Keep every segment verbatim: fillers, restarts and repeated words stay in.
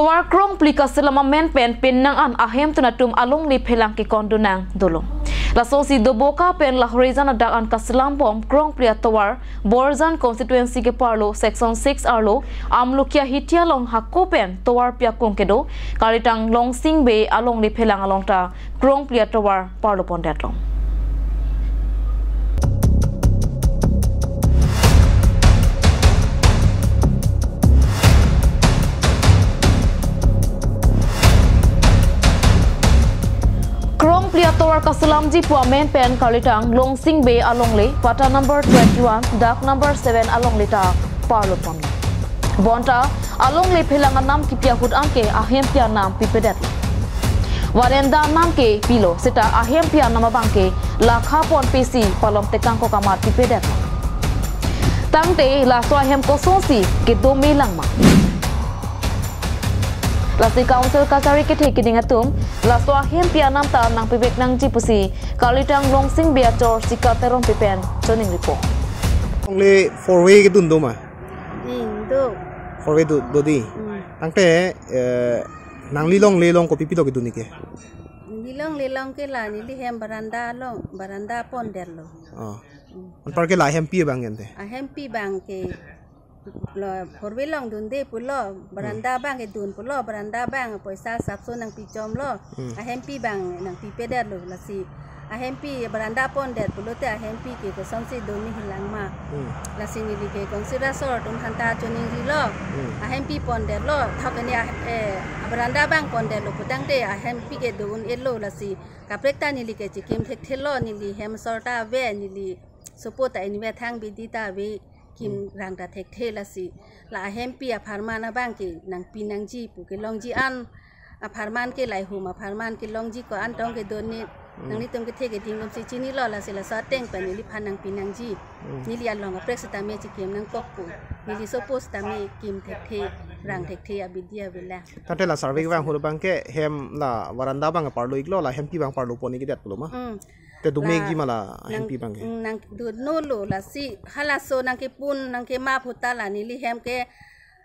Tovar krongpli kaselam amen pen pinnang an ahemtun atum alongle phelang kekon dun nang dolo. Lasosi Doboka pen Lahorijan adak an kaselam bom krongpli atovar Borjan constituency keparlo section six arlo Amlokhia Hithi along hako pen tovarpi akung kedo Karlitang Longsing Bey alongle phelang along ta krongpli atovar parlo pondetlo. Krongpli atovar kaselamji pu amen pen Karlitang Longsing Bey alongle, patta number twenty-one, dak number seven alongle ta parlo pon. Bonta alongle phelang anam kipi ahut anke ahempi anam pipedet. Veranda anam ke pilo, seta ahempi anam abang ke lakha pon pesi palom tekangkok amat pipedet. Tangte laso ahem kosonsi kedo me lang ma? Lasi Council kachari kethe keding atum laso ahempi anam ta nangpivek nangji pusi Karlitang Longsing Bey achor Sika Teronpi pen choningripo. Longle four way kedun do ma? Hmm, do. Four way do, do dei. Hmm. Tangte, eh, nangli longle along kopi pilo kedun ni ke? Neli longle along ke la neli hem veranda along, veranda pondetlo. Oh. Hmm. Anpar ke la ahempi abang ke ante? Ahempi abang ke lo four way along dunde pulo, veranda abang ke dun pulo, veranda abang poisa sapso nangpichomlo, hmm, ahempi abang nangpipedetlo, lasi ahempi veranda pondet pulote ahempi ke kosonsi dun ni hilang ma. Hmm. Lasi neli ke Council asor atum aphanta choningrilo. Hmm. Ahempi pondetlo, thok ini ah, eh, veranda abang pondetlo putangte ahempi ke dun-etlo, lasi kaprek ta neli ke chikim thekthelo, neli hem asor ta ave, neli sopo ta inve thang bidi ta ave, kim, hmm, rang ta thekthe, lasi la ahempi apharman abang ke nangpi nangji pu kelongji an, apharman ke lahum apharman kelongji ko-an tong kedo ni, hmm, nanglitum kethe keding atumsi chinilo, lasi laso ateng pen neliphan nangpi nangji. Hmm. Neli along kaprek sitame chikim nangkok pu, neli sopo sitame kim thekthe, rang thekthe abidi avelang. Tangte la survey abang ahut abang ke hem la veranda abang parlo iklo, la ahempi abang parlo pon ikdet pulo ma? Hmm. Te dun me, la, ji ma la nang, ahempi abang ke? Mm, nangdunlo, lasi halaso nangkepun nangkemap ahut ta la neli hem ke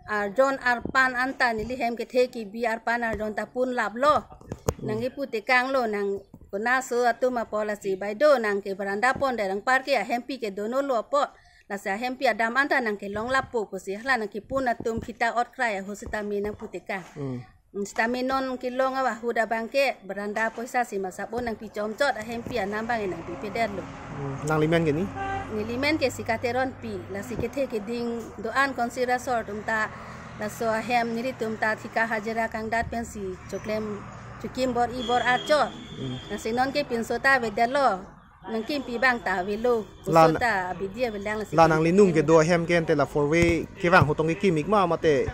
arjon arpan anta neli hem kethe kebi arpan arjon ta punlaplo. Hmm. Nangkepu tekanglo, nang konaso atum apot, lasi bai do nang ke veranda pondet anpar ke ahempi ke dunlo apot. Lasi ahempi adam anta nangkelong lapo pusi hala nangkepun atum kita ot krai ahut sitame nangpu tekang. Hmm. Sitame non kelong ahut abang ke veranda poisa si masap-o nangpichom chot, ahempi anam abang nangpipedetlo. Hmm, nangli men ke ni? Neli men ke Sika Teronpi, lasi kethe keding do-an Council asor atum ta laso ahem nelitum ta thika hajira kangdat pensi choklem chokim bor-i bor-a chot. Hmm. Lasi non ke pinso ta avedetlo. Nangkimpi abang ta avelo. La puso na-, ta abidi avelang, lasi la nanglining kedo ahem ke ante la four way kevang ahut tong kekim ik ma mate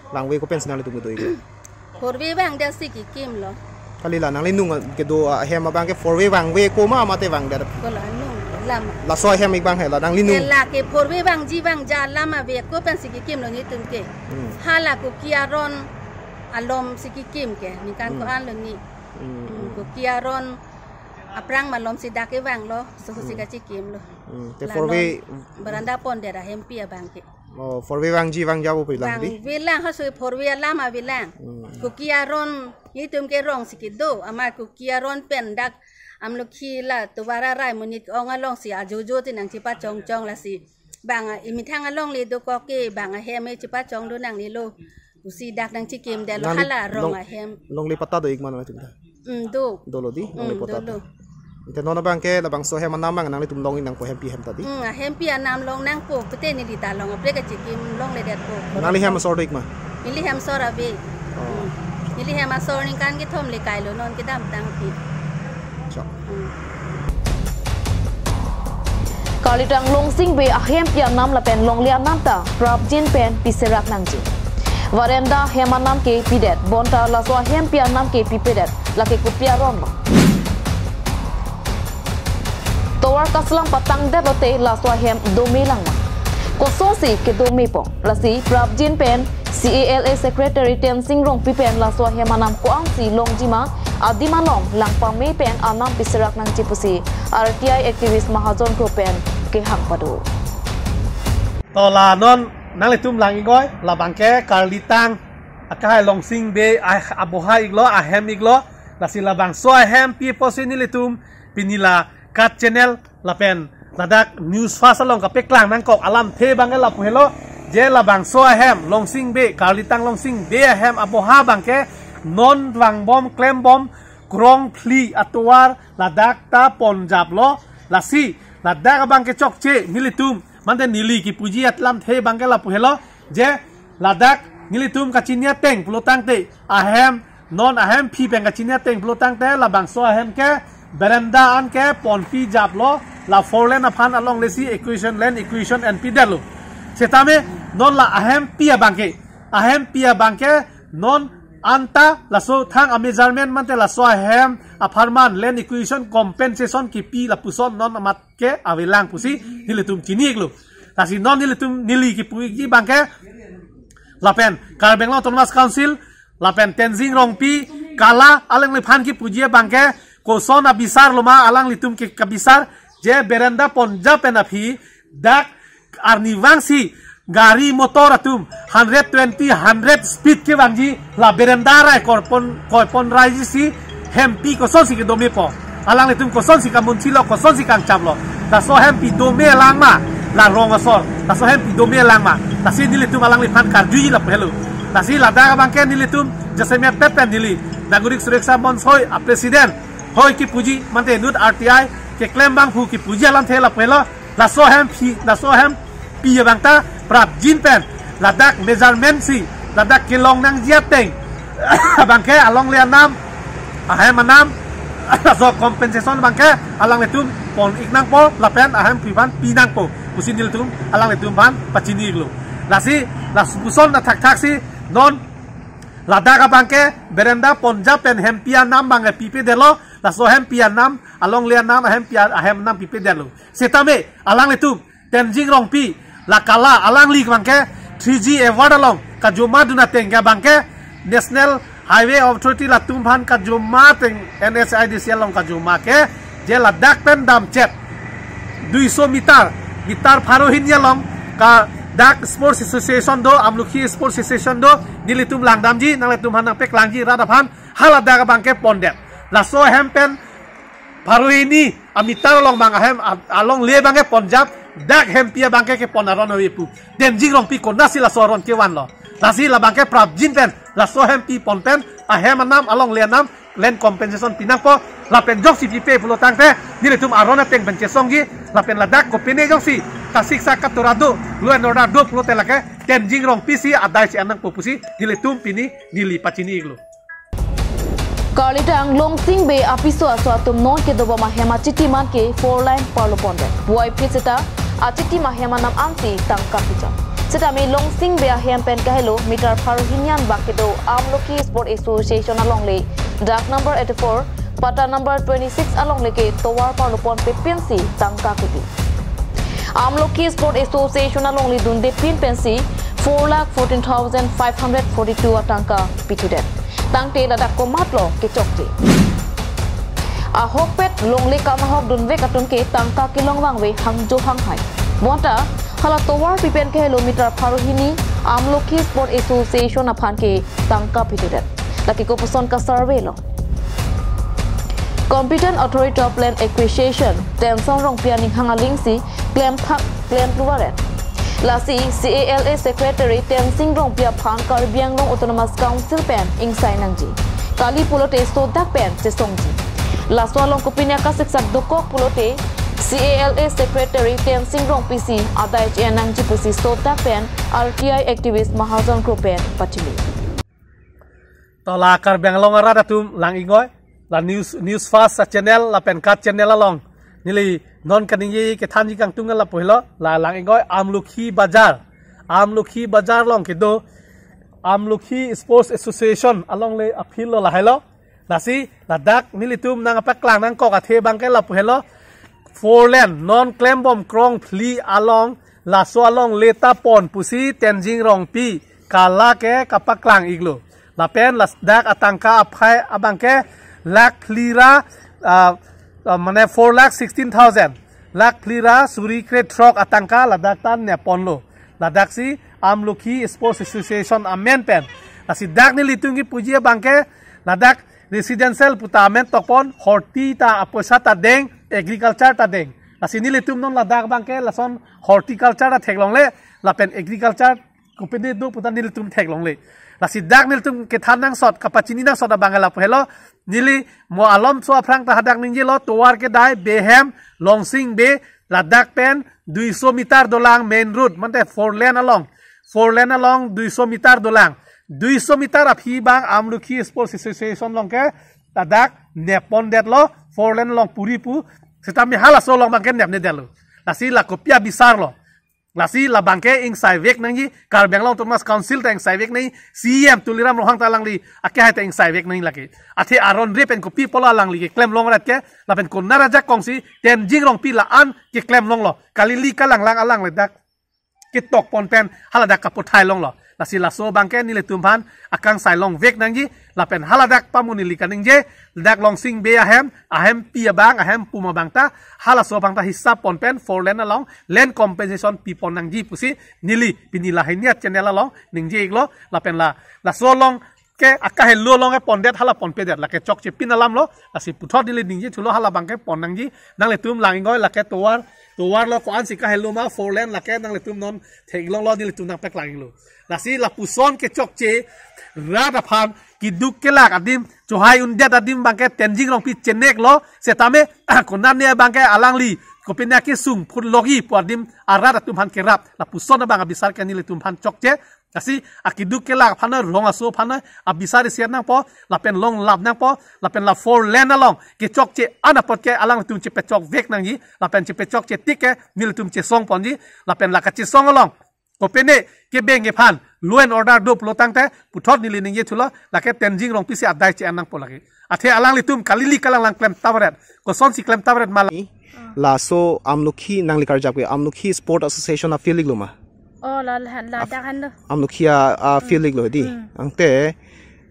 vangve ko pensi nanglitum kedo ik? Four way vangdet si kekimlo. Kali, la nanglining kedo ahem abang ke four way vangve ko ma mate vangdet? Ko la nung alam. Laso ahem ik abang he la nanglining? La ke four way vangji vangja alam ave ko pensi kekimlo nelitum ke. Hmm. Hala Kuki aron alomsi kekim ke, ningkan, hmm, ko-an lo ni. Hmm. Hmm, Kuki aron aphrang malomsi dak kevanglo, sosi, hmm, kachikimlo. Hmm. Te la four way non veranda pondet ahempi abang ke. Oh, four way vangji vangja pu lang di? Vangvelang, halaso four way alam avelang. Hmm. Kuki aron nelitum ke rongsi kedo, amat Kuki aron pen dak Amlokhi la tovar arai monit ong alongsi ajojo ti nangchipachongchong, lasi bang a imethang alongle dokok ke bang ahem e chipachong do nangnelo pusi dak nangchikimdetlo. Nangli hala rong long-, ahem. Longle patta do ik ma nangtum ta? Hmm, do. Dolo di, hmm, longle patta dolo. Te non abang ke labangso ahem anam abang nanglitum long ik nangpo, hempi ahem ta di? Hmm, ahempi anam long nangpo, pute neli ta long kaprek kachikim longledetpo. Nangli hem asor do ik ma? Neli hem asor ave. Oh. Hmm. Neli hem asor ningkan kethom le kailo, non kedamtang ke. Chok. Hmm. Karlitang Longsing Bey ahempi anam lapen longle anam ta prapjin pen piserak nangji. Veranda hem anam ke pidet, bonta laso ahempi anam ke pipedet, lake kopi aron lo? Tovar kaselam patangdet lote laso ahem dome lang ma? Kosonsi kedomepo? Lasi prapjin pen C A L A Secretary Tensing Rongpi pen laso ahem anam ko-ansi longji ma, adim along lang pame pen anam piserak nangji pusi R T I activist Mahajon Group pen kehang pado. To la non nanglitum lang ingkoi, labang ke Karlitang Kahai Longsing Bey ah, aboha iklo, ahem iklo. Lasi labangso ahem pi apotsi nelitum pini la KAT Channel lapen ladak News Fast along kapeklang nangkok alamthe abangke lapu helo, je labangso ahem Longsing Bey, Karlitang Longsing Bey ahem aboha abangke non vangbom klembom krong phli atovar ladak ta ponjaplo. Lasi ladak abangke chokche nelitum, mante neli kipuji alamthe abangke lapu helo, je ladak nelitum kachini ateng pulotangte, ahem non ahemphi pen kachini ateng pulotangte labangso ahem ke berenda an ke ponpijaplo, la four lane aphan alongle si acquisition, land acquisition enpidetlo. Setame non la ahemphi abangke, ahemphi abangke non anta laso thang ameasurement mante laso ahem apharman land acquisition compensation kipi lapuson non amat ke avelang pusi nelitum chini iklo. Lasi non nelitum neli kipuji abangke lapen Karbi Anglong Autonomous Council lapen Tensing Rongpi, Kala alangliphan kipuji abangke koson abisar loma alanglitum ke kabisar, je berenda ponjap pen aphi dak arnivang si gari motor atum hundred twenty, hundred speed kevangji, la berenda rai korpon, korpon raiji si hemphi kosonsi kedomepo. Alanglitum kosonsi kamunchilo, kosonsi kangchaplo. Laso hemphi dome lang ma, la rong asor. Laso hemphi dome lang ma. Lasi nelitum alangliphan karjuji lapu helo. Lasi ladak abangke nelitum jasemet pet pen neli Nagorik Suraksha Monch hoi a president hoi kipuji mante inut R T I keklem abangphu kipuji alamthe lapu helo. Laso hemphi, laso hemphi abang ta prapjin pen ladak measurement si ladak kelong nangji ateng abangke alongle anam, ahem anam, laso compensation abangke alanglitum pon ik nangpo lapen ahemphi aphan pi nangpo pusi nelitum alanglitum aphan pachini iklo. Lasi lapuson athakthak si non ladak abangke berenda ponjap pen hemphi anam abangke pipedetlo, laso hemphi anam, alongle anam, ahemphi a-, ahem anam pipedetlo. Setame alanglitum Tensing Rongpi, la Kala alangli abangke three G award along kajoma dun ateng ke abangke National Highway Authority latum aphan kajoma ateng N H I D C L along kajoma ke je ladak pen damchet duiso meter, meter pharo hini along ka dak Sports Association do, Amlokhi Sports Association do, nelitum langdamji, nanglitum aphan nangpeklangji rat aphan, haladak abangke pondet. Laso ahem pen pharo hini ameter along abang ahem a-, alongle abangke ponjap, dak hemphi abangke kepon aron ave pu. Tensing Rongpi konatsi laso aron kevanlo? Lasi labangke prapjin pen laso hemphi pon pen ahem anam, alongle anam land compensation pi nangpo, lapen jongsi pipe pulotangte nelitum aron ateng pen chesongji, lapen ladak kopine jongsi kasiksak katora do, law and order do pulote lake Tensing Rongpi si adai si-an nangpo pusi nelitum pini neli pachini iklo. Karlitang Longsing Bey apiso aso atum non kedobom ahem achitim an ke four lane parlo pondet. Puvoiphit seta achitim ahem anam ansi tangka pijok. Setame Longsing Bey ahem pen kahelo meter pharo hini an bak kedo Amlokhi Sport Association alongle, dak number eighty-four, patta number twenty-six alongle ke tovar parlo ponpe pensi tangka kepi. Amlokhi Sport Association alongle dunde pin pensi four lakh fourteen thousand five hundred forty-two atangka pithudet. Tangte ladak komatlo kechokche? Ahokpet longle kam ahok dunvek atum ke tangka kelong vangve hangjo hanghai. Bonta hala tovar pi pen kahelo meter pharo hini Amlokhi Sport Association aphan ke tangka pithudet. Lake kopuson ka survey lo. Competent Authority of Land Acquisition, Tensing Rongpi aning hang alingsi klemthak klem pluvaret. Lasi C A L A Secretary Tensing Rongpi aphan Karbi Anglong Autonomous Council pen ingsai nangji. Kali pulote sodak pen chesongji. Laso along kopine kasiksak dokok pulote C A L A Secretary Tensing Rongpi si adai che-en nangji pusi sodak pen R T I activist Mahajon Group pen pachini. To la Karbi Anglong arat atum lang-ingoi, la News, News Fast a channel lapen KAT Channel along neli non kaningje kethanji kangtung lapu helo, la lang-ingoi Amlokhi Bazar. Amlokhi Bazar along kedo Amlokhi Sports Association alongle a-field lo, lahelo. Lasi ladak nelitum nangpaklang nangkok athe abangke lapu helo, four lane non klembom krong phli along, laso alongle ta pon pusi Tensing Rongpi Kala ke kapaklang iklo. Lapen ladak atangka aphai abangke lakh phli ra, ah, ah, mane four lakh sixteen thousand, lakh phli ra suri krethrok atangka ladak ta neponlo. Ladaksi Amlokhi Sports Association amen pen Lasi dak nelitum kipuji abangke ladak residential puta amen tokpon, horti ta apoisa ta deng, agriculture ta deng. Lasi nelitum non ladak abangke lason horticulture ta theklongle, lapen agriculture kopine do puta nelitum theklongle. Lasi dak nelitum kethan nangsot, kapachini nangsot abangke lapu helo, neli mo alomso aphrang ta hadak ningjelo, tovar kedai, Behem, Longsing Bey, ladak pen duiso meter dolang main road, mante four lane along. Four lane along duiso meter dolang. Duiso meter aphi abang Amlukhi Sports Association along ke ladak neppondetlo, four lane along puri pu, setame halaso along abangke nepnedetlo. Lasi la kopi abisar lo. Lasi labangke ingsaivek nangji, Karbi Anglong Autonomous Council ta ingsaivek nangji, C E M Tuliram Ronghang ta alangli akehai ta ingsaivek nangji lake. Athe aron re pen kopi pulo alangli keklem longret ke, lapen konat ajakong si Tenzing Rongpi la-an keklem longlo. Kalili kalanglang alangli dak ketokpon pen haladak kapothai longlo. Lasi laso abangke nelitum aphan akangsai longvek nangji, lapen haladak pamu neli kaningje, ladak Longsing Bey ahem, ahempi abang, ahempum abang ta, halaso abang ta hisap pon pen four lane along land compensation pipon nangji pusi neli pini lahai niat channel along ningje iklo, lapen la, laso along ke akahelo along ke pondet hala ponpedet, lake chokche pin alamlo. Lasi puthot neli ningje thulo, hala abangke pon nangji, nanglitum lang ingkoi, lake tovar, tovar lo ko-an si kahelo ma, four lane lake nanglitum non theklonglo, nelitum nangpaklang iklo. Lasi lapuson kechokche rat aphan keduk kelak adim, chohai undet adim abangke Tenzing Rongpi cheneklo, setame konatne abangke alangli kopine kesung phutloji pu adim arat atum aphan kerap, lapuson abang abisar ke nelitum aphan chokche. Lasi akeduk kelak aphan noi, rong aso aphan noi, abisar isi nangpo, lapen longlap nangpo, lapen la four lane along kechokche an apot ke alangtum chepechokvek nangji, lapen chepechokche tik ke nelitum chesongponji, lapen la kachesong along kopine kebeng aphan law and order do pulo tangte puthot neli ningje thulo, lake Tenzing Rongpi si adai che-en nangpo lake. Athe alanglitum kalili kalanglang klem tavaret, kosonsi klem tavaret ma la. Laso Amlukhi nangli karjap ke Amlukhi Sport Association a-field iklo ma? Oh, la, la, ladak han lo. Amlukhi a, a-field iklo di. Hmm. Angte,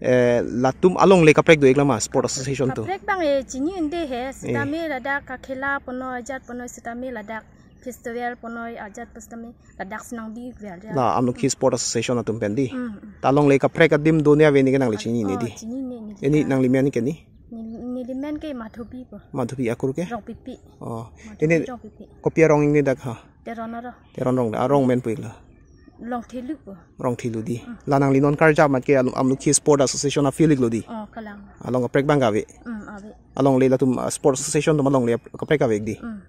eh, latum alongle kaprek do iklo ma Sport Association atum? Kaprek abang, eh, chini un'e he, eh, setame ladak kakhela ponoi, ajat ponoi, setame ladak festival ponoi, ajat pu setame ladak si nangbi ikvel ya. La Amlukhi Sport Association atum pen di. Hmm. Ta alongle kaprek adim do ne ave ne ke nangli chinine di? Oh, chinine, neli. Ini nangli men ke ni? Neli, neli men ke Madhubi pu. Madhubi, akur ke? Rongpipi. Oh. Madhubi ini Rongpipi. Kopi arong ingni dak ha? Teron arong. Teron arong, arong men pu iklo? Longthelu pu. Rongthelu di. Hmm. La nangli non karjap amat ke Am-, Amlukhi Sport Association a-field iklo di? Oh, kalang. Along kaprek abang ave? Hmm, ave. Alongle latum, ah, Sport Association atum alongle kaprek ave di? Hmm.